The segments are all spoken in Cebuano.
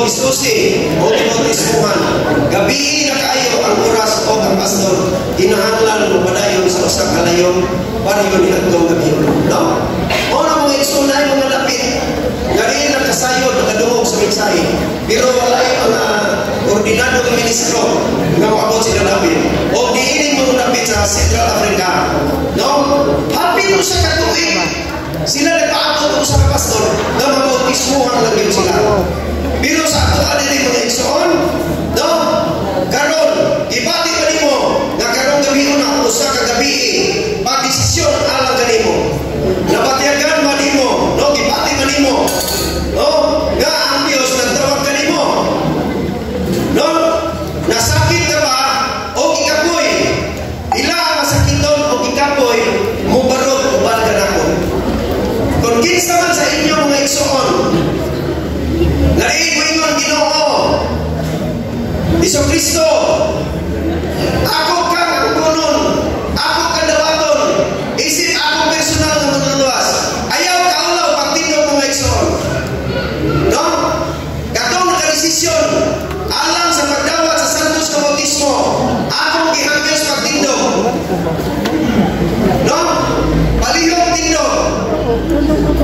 gisusi o gibautismuhan. Gabii na kaayo ang oras o ang pastor kinahanglan mopadayon sa usa ka layong baryo niadtong gabi. No? Mao na, mga igsoon, ay mga dapit nga diin nakasayod, nakadungog sa mensahe. Pero wala yung mga ordinado nga ministro nga moabot sila dapit. O diining mga dapit sa Central Africa. No? Hapit usa ka tuig sila nagpaabot og usa ka pastor nga mabautismuhan lang yun sila. Pero sa ato diri, mga igsoon, no? Karon, gibati pa nimo nga karong gabi na usa ka gabi pagdesisyon alang kanimo. Nabatyagan man nimo, no? Gibati man nimo, no? Nga ang Dios nagtawag kanimo. No? Nasakit ka ba o gikapoy? Ila ang masakiton o gikapoy, mubarog uban kanako. Kung kinsa man sa inyo, mga igsoon, narinig mo ingon, "Ginoo, Hesus Kristo, ako kang angkonon, ako kang dawaton, isip akong personal nga manluluwas." Ayaw kaulaw pagtindog, mga igsoon. No? Katong nakadesisyon alang sa pagdawat sa santos nga bautismo, akong gihangyos pagtindog. No? Palihog tindog.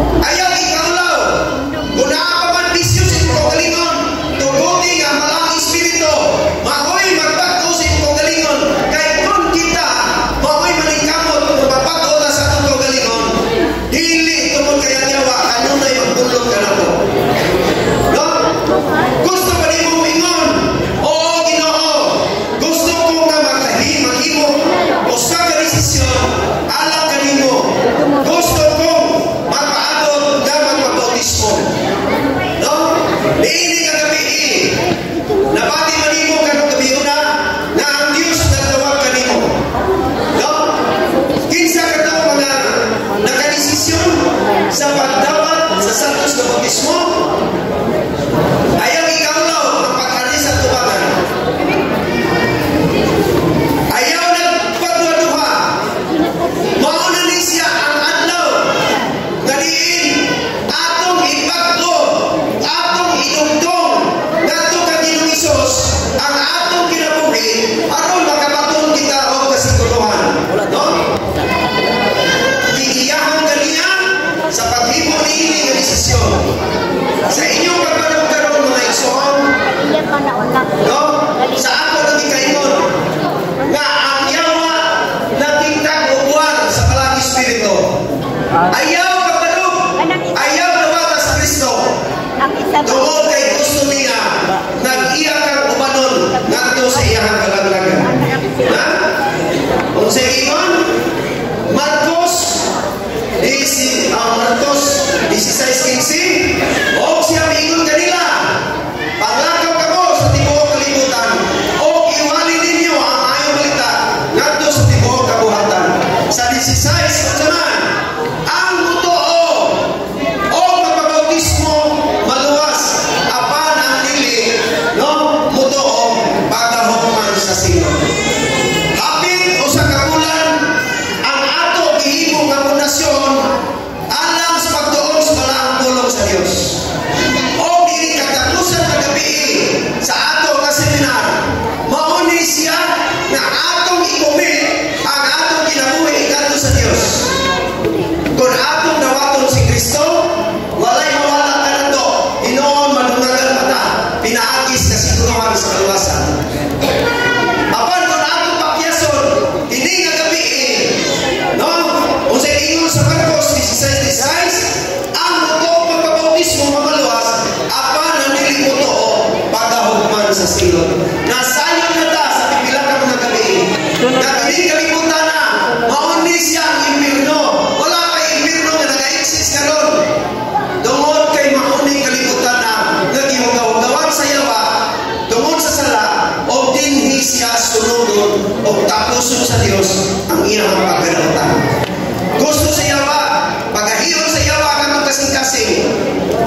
Ayaw ikaulaw. Kung naa pa man bisyo sa imong kaugalingon, tuguti nga Balaang Espiritu, maoy magbag-o sa imong kaugalingon. Kay kung kita, maoy maningkamot kung mabag-o ta sa atong kaugalingon, dili tungod kay ang yawa, kanunay magpulong kanato. No? Gusto pa nimo moingon, "Oo, Ginoo, gusto ko nga maghimo usa ka desisyon alang kanimo. Gusto kong magpaabot nga magpabautismo." No? Niini nga gabi, nabati man nimo karong gabi una nga ang Dios nagtawag kanimo. No? Kinsa kato mga nakadesisyon sa pagdawat sa santos nga bautismo? Ayaw ikaulaw ang pag-ari sa tubangan. Ayaw nagpagduha. Mao na ni siya ang adlaw nga diin atong ibag-o, atong idugtong ngadto kang Ginoong Hesus ang atong kinabuhi aron makabaton kita og kasiguruhan. No? Giiyahan kaniya sa paghimo niini nga desisyon. Sa inyong pagbarog karon, mga igsoon, no? Sa ako nang gikaingon nga ang yawa nakikag-ubuan sa Balaang Espiritu. Ayaw pagbarog, ayaw dawata sa Kristo. Ang isa ba? Tungod kay gusto niya, nag-iya kang ubanon ngadto sa iyahang kalaglagan. Ha? Unsay ingon? Marcos 16:15, og siya miingon kanila, "Panglakaw kamo sa tibuok kalibutan og iwali ninyo ang maayong balita ngadto sa tibuok kabuhatan." Sa 16, unsa man? Ang motoo og magpabautismo maluwas, apan ang dili, no, motoo pagahukman sa silot. Hapit usa ka bulan ang ato gihimo nga pundasyon alang sa pagtuon sa balaang pulong sa Dios. O dili katapusan nga gabi sa ato nga seminar, mao ni siya nga atong i-commit ang atong kinabuhi ngadto sa Dios. Kung atong dawaton si Kristo, walay mawala kanato. Hinuon madungagan pa ta pinaagi sa kasiguruhan sa kaluwasan. Apan kung atong papyason ini nga gabi, no? Unsay ingon sa Marcos 16:16? Ang motoo magpabautismo mamaluwas, apan ang dili motoo pagahugman sa silot. Nasayon na ta sa pipila ka mga gabi nga kining kalibutan na mao ni siya ang impierno. Wala pa impierno nga nag-exist karon. Tungod kay mao ni kalibutan na nga gihugaw-hugawan sa yawa tungod sa sala o dinhi siya sunugon o tapuson sa Dios ang iyang pagkadautan. Gusto sa yawa, pagahiyon sa yawa ang atong kasing-kasing.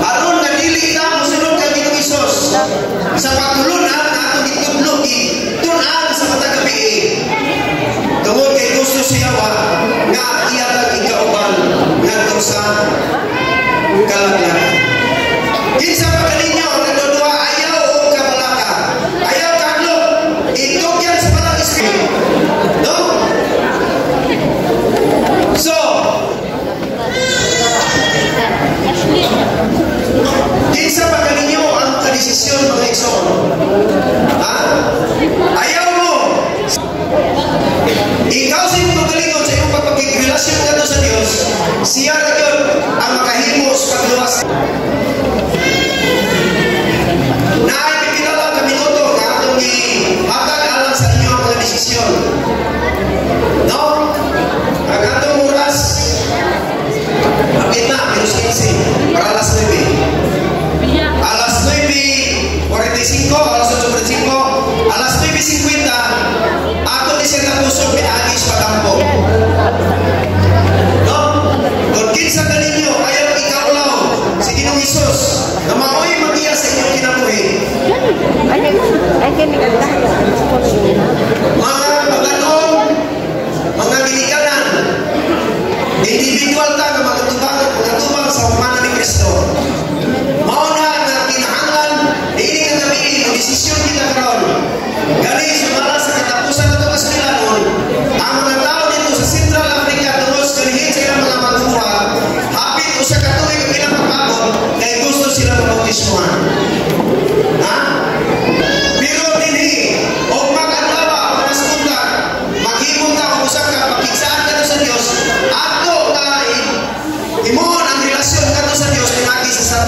Aron nga dili ta mosunod kang Ginoong Hesus sa pagtulunan nga atong gitudlo, gitun-an sa matag gabi. Tungod kay gusto sa yawa nga iya lang ikauban ngadto sa kalaglagan. Kinsa pa kaninyo ang nagduduha, ayaw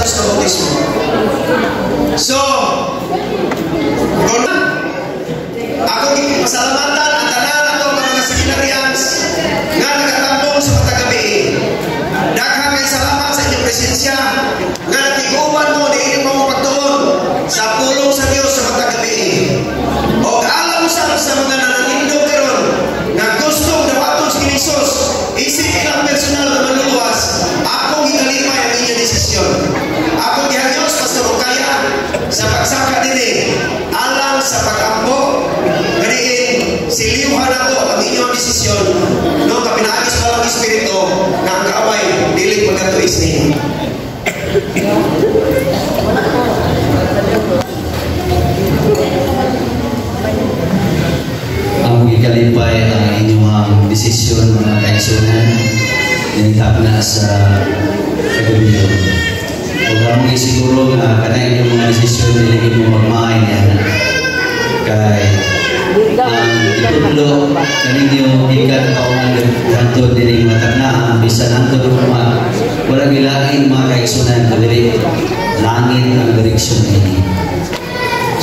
Santos na bautismo. So, kung ako gipasalamatan ang tanan ato mga seminarians nga nagatambong sa matag gabi. Daghang kay salamat sa inyong presensya nga nakig-uban mo niining mga pagtuon sa pulong sa Dios sa matag gabi. Og alam usab sa mga nananindog karon nga gustong dawaton si Jesus isip ilang personal na manluluwas, akong gikalipay ang inyong desisyon. Akong gihangyo, Pastor Okaya, sa pagsaka dinhi alang sa pag-ampo kaniin siliwhan nato ang inyong desisyon no kapinaagi sa Balang Espiritu nga ang kaaway dili magkatuis ninyo. Ang gikalipay ang inyong desisyon, mga kaigsunan, dinitap na sa kagabiyon. Ug among gisiguro nga kanang inyong mga desisyon dili mo magmaay niya kay ang itudlo kaninyo gikan kaunang hantod diri matag na bisan hantod ugma, wala gilain, mga kaigsunan, dili langit ang direksyon ninyo.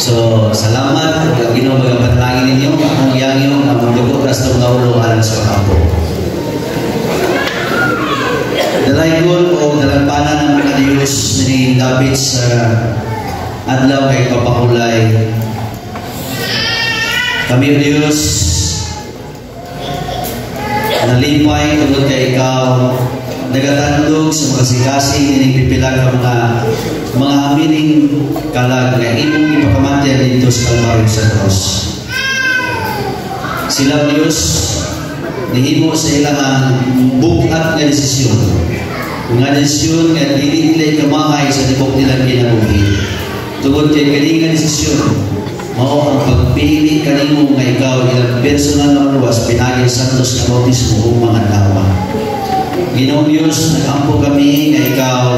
So, salamat ug ang Ginoo magapanalangin ninyo. Akong yangyo nga magduko ra sa mga ulo alang sa kampo. Dalaygon o dalagpanan ng mga Diyos ni David sa adlaw kay papakulay. Kami, O Diyos, nalipay tungod kay ikaw nagatandog sa makasing-kasing nining pipila ka mga amining kalag nga imong ipakamatyan dito sa Kalbaryo sa cross. Sila, Diyos, nihimo sa ilang ang bukat nga desisyon. Nga desisyon nga dili nila ikamahay sa tibok nilang kinabuhi. Tungod kay kani nga desisyon, mao ang pagpili kanimo nga ikaw ilang personal na maluwas pinaagi sa santos nga bautismo ug mga adlaw. Ginoong Diyos, nagampo kami nga ikaw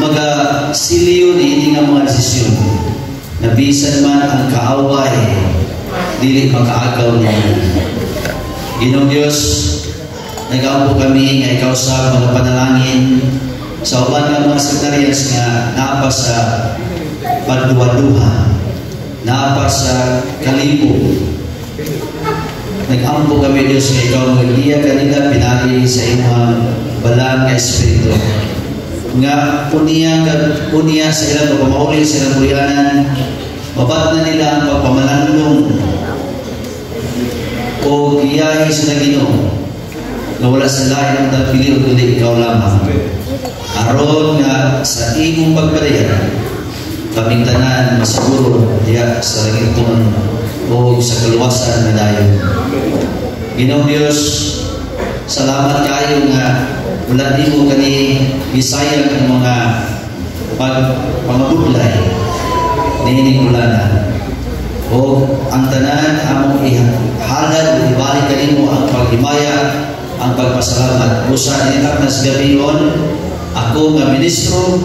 magasiliyo niini nga mga desisyon na bisan man ang kaaway dili makaagaw ninyo. Ginoong Diyos, nagampo kami nga ikaw sa mga panalangin sa uban nga mga seminarians nga naa pa sa pagduha-duha, naa pa sa kalibo. Nag-ampo kami, Diyos, nga ikaw magiya kanila pinagi sa imong balaan nga Espiritu. Nga unya, unya sa ilang pagpamauli sa ilang buyanan, mabat na nila ang pagpamalandong o giyahe sa Ginoo nga wala sa lain ang tagpili kundi ikaw lamang. Aron nga sa imong pagpadaya, kaming tanan masiguro diya sa langiton o sa kaluwasan na dayon. Ginoong Diyos, salamat kayo nga wala nimo kani gisayang ang mga pagpangabudlay niining ulana. O ang tanan among ihalad o ibalik kanimo ang paghimaya, ang pagpasalamat. Usa initap na sa gabion, ako nga ministro,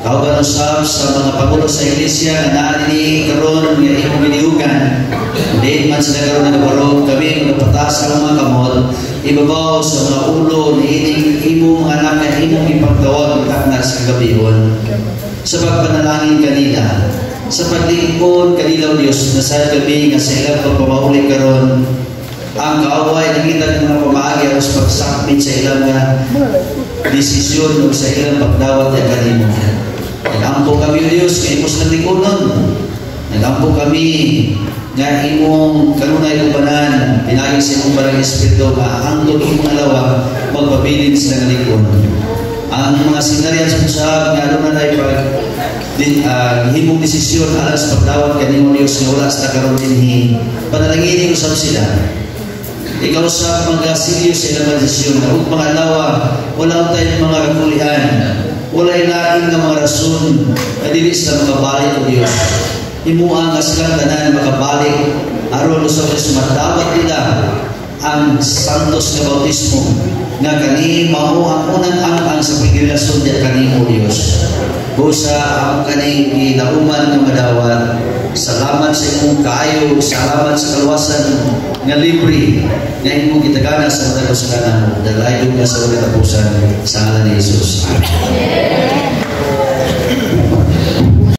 kauban usab sa mga pangulo sa iglesia nga naa dinhi karon nga imong ginihugan. Diin man sila karon nagabarog, kami magpatas ang mga kamot ibabaw sa mga ulo niining imong mga anak nga imong ipagtawag na sa kagabion. Sa pagpanalangin kanila, sa paglingkod kanila, O Diyos, nasayod kami nga sa ilang pagpamauli karon ang kaaway nangitag mga pamaagi aron sa pagsakmit sa ilang nga desisyon o sa ilang pagdawat ya kanimo. Nagampo kami, O Diyos, kay imo silang lingkonon. Nagampo kami nga imong kanunay ubanan pinagi sa imong Balang Espiritu nga hangtod imong alawa magpabilin sila nga lingkod. Ang mga seminaryan sa usab nga aduna na pag himong desisyon alang sa pagdawat kanimo, Diyos, nga wala sa karon dinhi, panalangini usab sila. Ikaw sa magasilyo sa ilang mga desisyon na ug mga adlaw wala tayong mga kakulian, wala ilain nga mga rason na dili sila makabalik. O Diyos, himua nga silang tanan makabalik aron usab sa madawat nila ang santos nga bautismo nga kani mao ang unang ang sa pagrelasyon diya kanimo, Dios. Busa ang kaning gilauman nga madawat. Salamat sa imong kaayo, salamat sa kaluwasan nga libre nga imong gitagana sa matag usa kanamo. Dalaygon ka sa katapusan sa ngalan ni Jesus. Amen.